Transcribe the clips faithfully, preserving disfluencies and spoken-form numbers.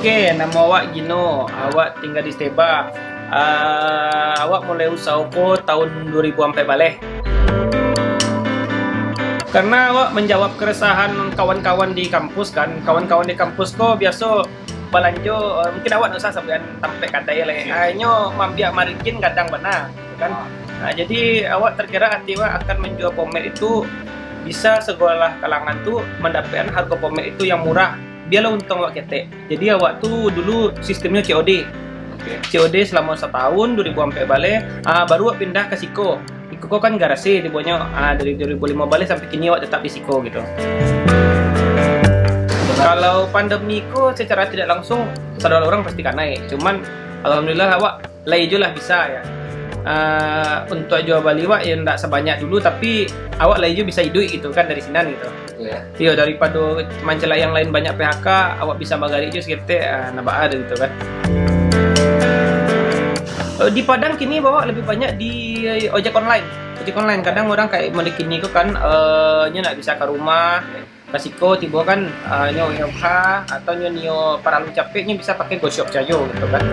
Oke, namo awak Gino, awak tingga di Steba. Ah, awak mulai usaho ko tahun dua ribu ampek baleh. Karena awak manjawab keresahan kawan-kawan di kampus kan, kawan-kawan di kampus ko biaso balanjo, eh, mungkin awak ndak usah sabuikan tampek kadai lai. Siap. Ah, inyo maambiak margin gadang bana, gitu kan. Ah. Nah, jadi awak tergerak hati awak akan manjua pomade itu bisa sagalo kalangan tu mandapekkan hargo pomade itu yang murah, bialah untuang awak ketek. Jadi awak tu dulu sistemnyo C O D. Oke. C O D salamo satahun, dua ribu ampek baleh, ah, baru awak pindah ka siko. Iko ko kan garasi dibueknyo, ah, dari dua ribu limo baleh sampai kini awak tetap di siko gitu. Kalau pandemi ko secara tidak langsung, sadonyo urang pasti kanai. Cuman, alhamdulillah awak lai jo lah bisa ya. Ah, untuak jua bali awak ya ndak sabanyak dulu, tapi awak lai jo bisa iduik gitu kan dari sinan gitu. Iya. Iyo, daripado mancaliak yang lain banyak P H K, awak bisa bagarik jo saketek, ah, nah baa gitu kan. Eh, di Padang kini awak lebih banyak di ojek online. Ojek online, kadang urang kayak model kini ko kan, eh, nyo ndak bisa ka rumah, ka siko tibo kan, eh, nyo W F H, atau nyo nio paralu capek, nyo bisa pakai GoShop sajo gitu kan.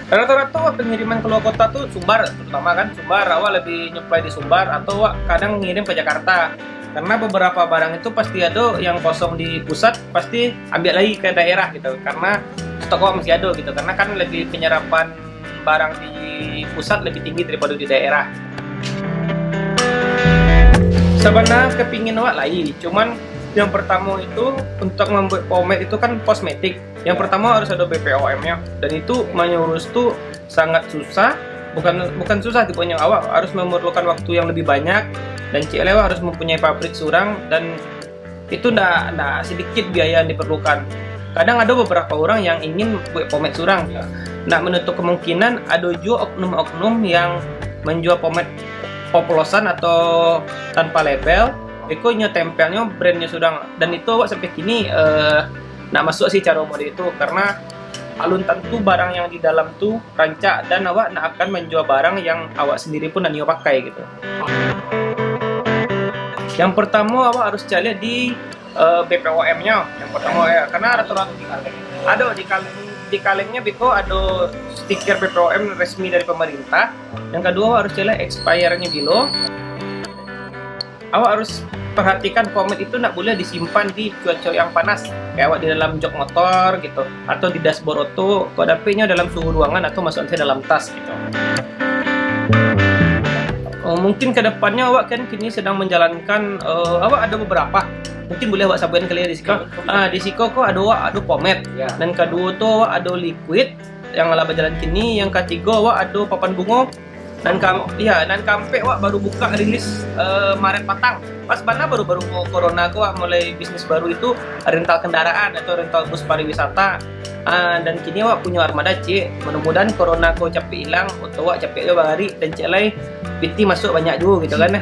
Rato-rato pengiriman keluar kota tu Sumbar, terutama kan Sumbar, awak lebih nyuplai di Sumbar, atau awak kadang ngirim ke Jakarta. Karena beberapa barang itu pasti ado yang kosong di pusat, pasti ambiak lagi ke daerah gitu. Karena stok awak masih ado gitu. Karena kan lebih penyerapan barang di pusat lebih tinggi daripada di daerah. Sabananyo kepingin awak lai, cuman yang pertamo itu untuk mambuek pomade itu kan kosmetik. Yang pertamo harus ado B P O M-nyo, dan itu mangurus tu sangat susah. Bukan, bukan susah tiboanyo, awak harus memerlukan waktu yang lebih banyak, dan ciek lai awak harus mempunyai pabrik surang, dan itu ndak, ndak sedikit biaya yang diperlukan. Kadang ado beberapa urang yang ingin buek pomade surang. Ndak menutup kemungkinan ado juo oknum-oknum yang manjua pomade oplosan atau tanpa label. Iko inyo tempelnyo brandnyo surang, dan itu awak sampai kini, eh, ndak masuak sih caro model itu, karena alun tantu barang yang di dalam tu rancak, dan awak ndak akan manjua barang yang awak sendiri pun ndak nio pakai gitu. Yang pertamo, awak harus caliak di, eh, B P O M-nyo. Yang pertamo, ya, karena rata-rata ado di kaleng, di kalengnyo beko ado stiker B P O M resmi dari pemerintah. Yang kaduo, awak harus caliak expire-nyo bilo. Awak harus perhatikan pomade itu ndak buliah disimpan di cuaca yang panas, kayak awak di dalam jok motor gitu, atau di dashboard oto, kok dapeknyo dalam suhu ruangan atau masuak dalam tas gitu. Oh, mungkin ke depannyo awak kan kini sedang menjalankan, eh, awak ado beberapa. Mungkin buliah awak sabuikan kali ya di siko. Ah, di siko ko ado awak ado pomade. Ya. Nan kaduo tu awak ado liquid yang lah bajalan kini, yang katigo awak ado papan bungo. Nan kam-, ya, nan kaampek awak baru buka rilis, eh, Maret patang. Pas bana baru-baru corona ko awak mulai bisnis baru itu rental kendaraan atau rental bus pariwisata. Ah, dan kini awak punyo armada ciek. Mudah-mudahan corona ko capek ilang, oto awak capek juo bagarik, dan ciek lai pitih masuak banyak juo gitu kan.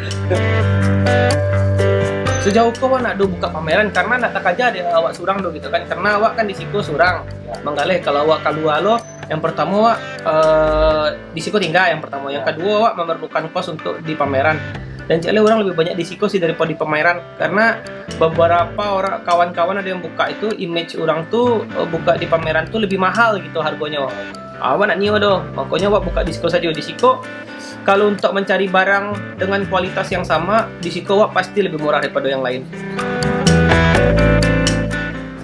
Sejauh ko awak ndak ado buka pameran karena ndak takaja dek awak surang tu gitu kan. Karena awak kan di siko surang. Manggaleh kalau awak kalua lo, yang pertamo awak, eh, di siko tingga yang pertamo. Yang kaduo awak memerlukan kos untuk di pameran. Dan ciek lai urang lebih banyak di siko sih daripada di pameran. Karena beberapa orang, kawan-kawan ado yang buka itu, image urang tu, eh, buka di pameran tu lebih mahal gitu hargonyo. Awak ndak nio doh, makonyo awak buka di siko sajo. Di siko, kalau untuk mencari barang dengan kualitas yang sama, di siko awak pasti lebih murah daripada yang lain.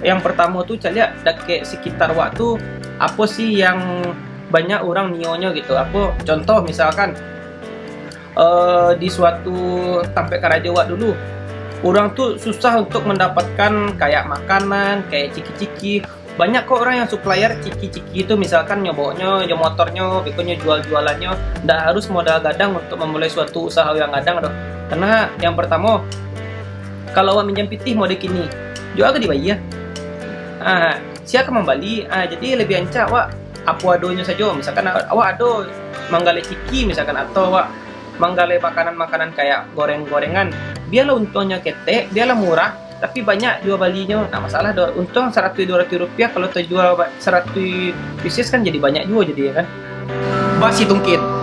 Yang pertamo tu, caliak dakek sekitar awak tu, apo sih yang banyak urang nionyo gitu. Apo, contoh misalkan, eh, di suatu tampek karajo awak dulu, urang tu susah untuk mendapatkan kayak makanan, kayak ciki-ciki. Banyak kok urang yang supplier ciki-ciki tu, misalkan nyo bawonyo jo motornyo, beko nyo jual-jualannyo, ndak harus modal gadang untuk memulai suatu usaha yang gadang doh. Karena yang pertamo, kalau awak minjam pitih model kini, juo ka dibayia. Ah, sia ka mambali? Ah, jadi lebih rancak awak apo adonyo sajo. Misalkan awak ado manggaleh ciki misalkan, atau awak manggaleh makanan-makanan kayak goreng-gorengan, bialah untuangnyo ketek, bialah murah, tapi banyak juo balinyo, ndak masalah doh. Untuang saratuih duo ratuih rupiah, kalau tajua ba-, saratuih pieces kan jadi banyak juo jadi, ya kan? Basi tungkin.